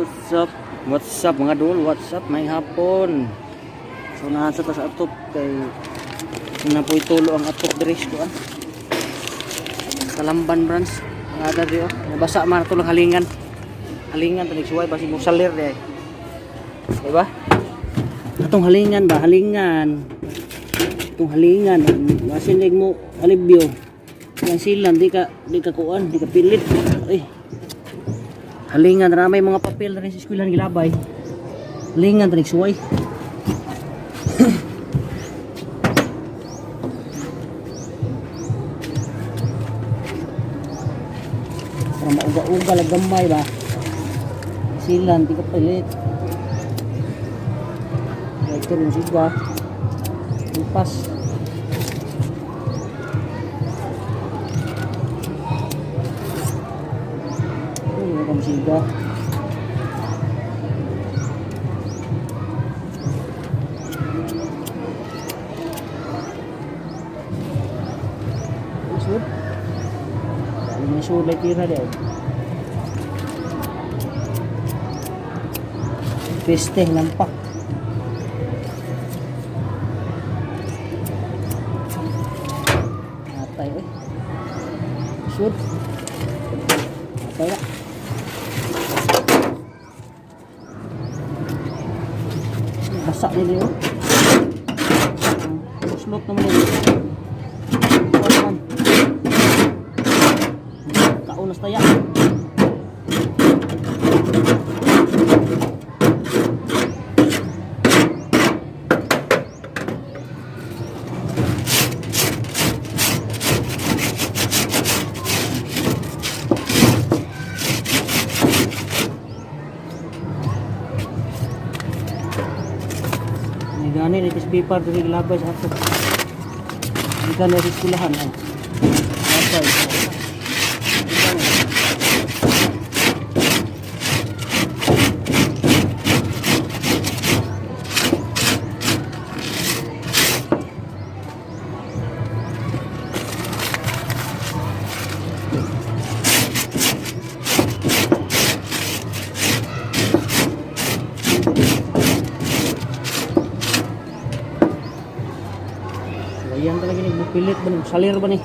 What's up? What's up, mga dol? What's up? May hapon. So nasa ta sa atop kay napoy tulo ang atop diri sa kuan. Talamban branch. Ang ada di oh. Nabasa man ato lang halingan. Halingan tanig suway basig mo salir di ay. Diba? Atong halingan ba? Halingan. Atong halingan. Basin mo alibyo. Yang silan di ka kuan, di ka pilit. Ay. Halingan ramay mga papel rin sa eskwelahan gilabay. Halingan tanig suway. Para mauga-uga lang gamay ba. Silan di ka pilit. Ito rin siga. Lupas. Ano yung siga? Sud. Ini sud lagi tira dia. Peste nampak. Atay eh. Sud. Atay na. Basa nila yun. Slot naman yun. Kuwan man. Kaunas taya. May gani ni paper diri gilabay sa ato. Gikan na sa eskwelahan ay. Labay. Gani. Ayan talaga ni bupilit ba ni salir ba ni?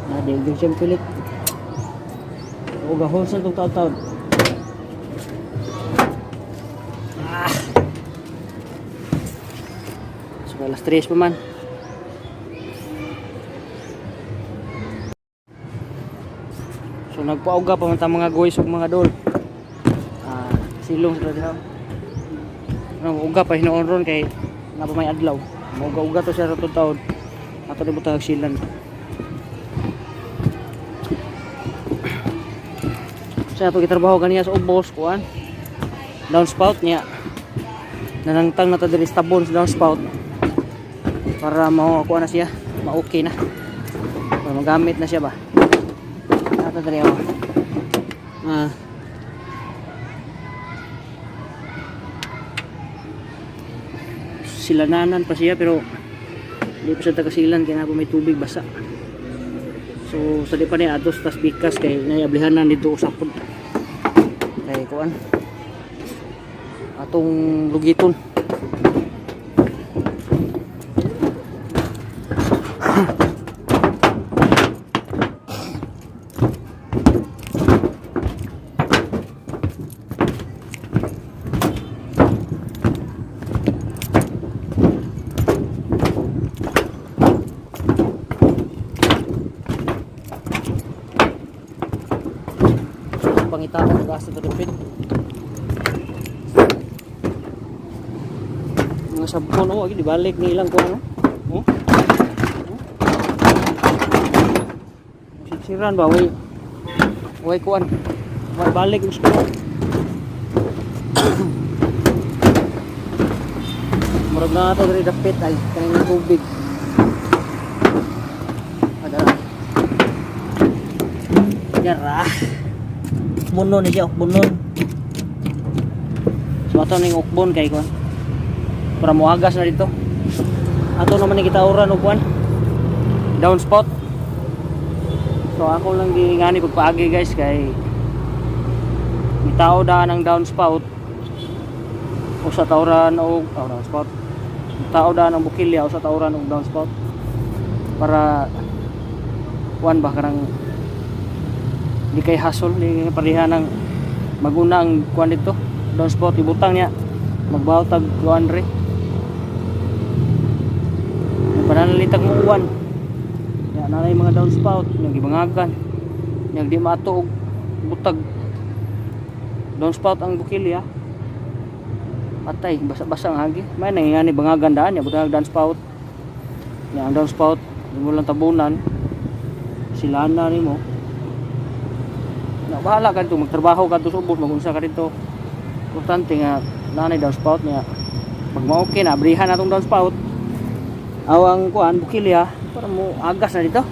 Na di gyud siyang pilit. O gahol sa itong taon-taon. Ah. So alas 3 pa man. So nagpauga pa man ta mga guys ug mga dol. Ah, silong sila diha. Ano, uga pa hinuon ron kay na pa may adlaw. Mauga-uga to siya sa taon. Ato ni butang silan. Sa ato gitrabaho ganiya sa ubos kuan. Downspout niya. Nanangtang na ta diri sa tabon sa downspout para mao kuan na siya, ma-okay na. Para magamit na siya ba. Ato diri oh. Ah. Silananan pa siya pero hindi pa siya tagasilan kaya na po may tubig basa. So sa di pa niya atos tas bikas kay naiablihanan dito usapon. Kay kuan. Atong lugiton. Pangitaon gas ito dapit. Mga sabon oh, agi dibalik ni ilang kuan oh. Oh. Oh. Siksiran ba way way kuan. Way balik mo school. Murag na ato diri dapit ay kaning tubig. Adara. Dara. Ukbonon ni siya, ukbonon. So ato ning ukbon kay kuan. Para moagas na dito. Ato naman ni kitauran og kuan. Downspout. So ako lang giingani pagpaagi, guys, kay mitao daan ang downspout o sa tauran og, oh, downspout. Tao daan ang bukilya o sa tauran og downspout para kuan ba, karang di kay hassle, di kay pareha ng maguna ang kuan dito, downspout ibutang niya, magbaw tag kuan re, pananalitag mo uwan ya, nanay mga downspout nya gibangagan nya, di maato og butag downspout ang bukilya, patay, basa-basa ang hagi. May nangingani bangagan daan nya, butang downspout nya. Ang downspout di mo lang tabunan sila na nimo na, bahala ka dito, magtrabaho ka dito sa ubos, magunsa ka dito, importante nga nanay downspout niya. Pag ma-okay na, abrihan na tong downspout awang kuan bukilya para mo agas na dito.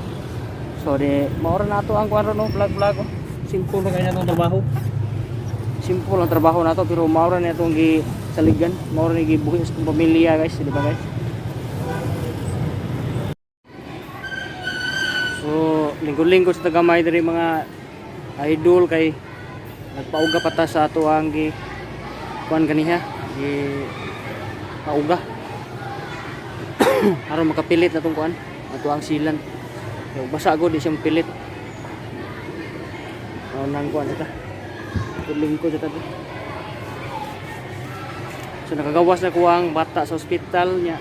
So di maura na ato ang kuan ron, no? Vlog vlog, oh. Simple na kaya natong trabaho, simple ang trabaho nato, pero maura na itong gi saligan, maura na gibuhi sa itong pamilya, guys, di ba, guys? So lingkod-lingkod sa tagamay diri, mga idol, kay nagpauga pa ta sa ato ang gi kuan ganiha, gi pauga aron makapilit na tong kuan, ato ang silan. So, basa ko, di siya mapilit. Mao nang kuan ta, lingkod sa tabi. So nakagawas na ko ang bata sa ospital niya.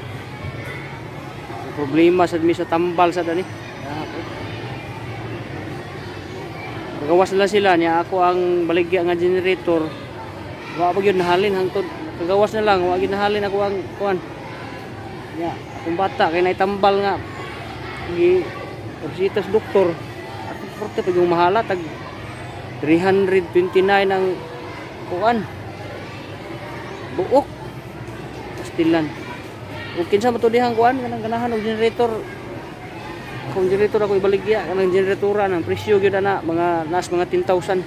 Ang problema sa mi sa tambal sa dani. Ah, okay. Nagawas na lang sila niya, ako ang baligya nga generator. Wa pa gyud nahalin hangtod kagawas na lang, wa gyud nahalin ako ang kuan. Nya, akong bata kay naitambal nga gi resita sa doktor. At forte pag yung mahala, tag 329 ang kuan. Buok. Pastilan. Ug kinsa man to dihang kuan kanang ganahan og generator. Kung generator ako ibaligya, kanang generatora nang presyo gyud ana mga nas mga 10,000.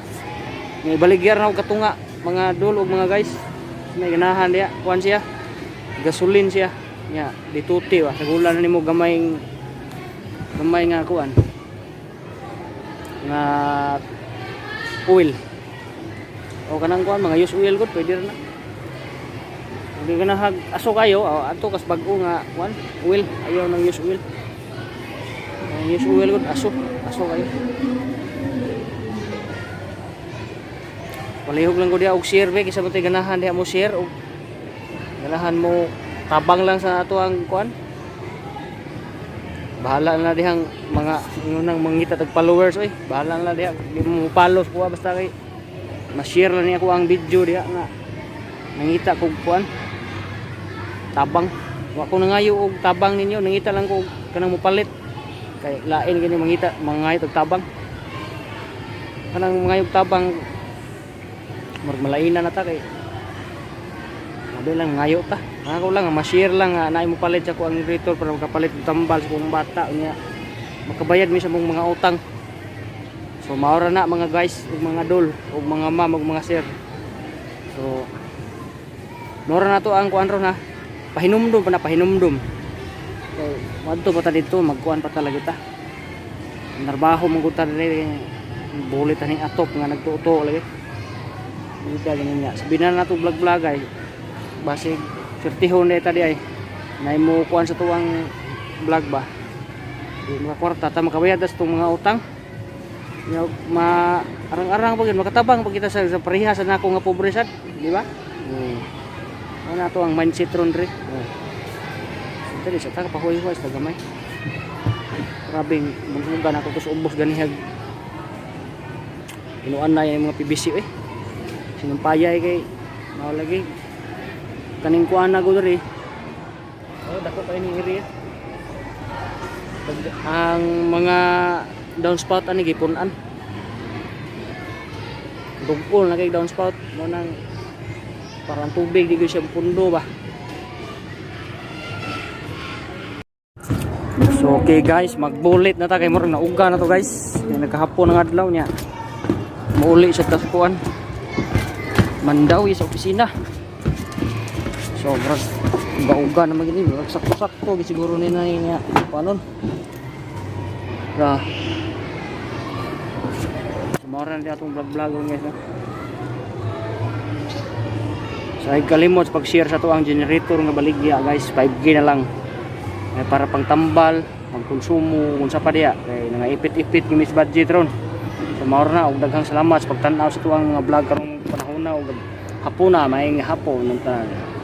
Nga ibaligya na og katunga, mga dol og mga guys. May ganahan diya, kuan siya. Gasolin siya. Nya, dituti ba, sagulan na nimo gamay gamay nga kuan. Nga oil. O kanang kuan mga used oil gud pwede ra na. Kung di ganahag aso kayo, o, ato kas bag-o nga kuan, oil, ayaw ng used oil. Ang used oil gud aso, aso kayo. Palihog lang ko diha og share be, kaysa mo ganahan diha mo share og ganahan mo tabang lang sa ato ang kuan. Bahala na dihang mga ngunang mangita tag followers oy. Bahala na diha di mo follow ko basta kay ma-share lang niya ako ang video diha nga nangita kog kuan tabang. Wa ko nangayo og tabang ninyo, nangita lang ko og kanang mopalit. Kay lain gani mangita mangayo og tabang. Kanang mangayo og tabang murag malaina na ta kay Mabi lang ngayo ta. Ako lang ma-share lang nga naay mo palit sa ko ang generator para makapalit og tambal sa kong bata nya. Makabayad mi sa mong mga utang. So maora na, mga guys ug mga dol ug mga ma'am ug mga sir. So maora na to ang kuan ron ha. Pahinumdum pa na, pahinumdum. Kay wadto pa ta dito, magkuan pa talaga ta. Narbaho man gud ta diri, bulit ning atop nga nagtuo lagi. Hindi ka ganyan nga. Sabi na nato vlog vlog ay basig sertihon na tadi ay nay mo kuan sa tuwang vlog ba. Di mga kwarta ta makabayad sa itong mga utang. Nya ma arang-arang pag makatabang pag kita sa pareha sa nako nga pobre sad, di ba? Ano na to ang mindset ron re. Dali sa ta pahuy-huy sa gamay. Grabing bungbugan ako to sa ubos ganihag. Inuan na yung mga PVC eh. Sinumpayay kay mao lagi kaning kuan na ko diri. Oh, dako kay ning area. Ang mga downspout ani gipun-an. Dugol na kay downspout mo nang parang tubig di ko siya pundo ba. So okay guys, magbulit na ta kay murag nauga na to, guys. Kay nagkahapon ang adlaw niya. Muuli sa taskuan. Mandawi sa opisina. So murag uga-uga na magini, murag sakto-sakto gid siguro ni na niya panon. Ra. Mao ra na atong vlog vlog, guys, no? So ay kalimot sa pag-share sa atoang generator nga baligya, guys, 5K na lang. Ay, para pang tambal, pangkonsumo kung sa pa diya kay nangaipit-ipit kami sa budget ron. So mao ra na og daghang salamat sa pagtan-aw sa atoang mga vlog karong panahon na ug hapona, maayong hapon ng tanan.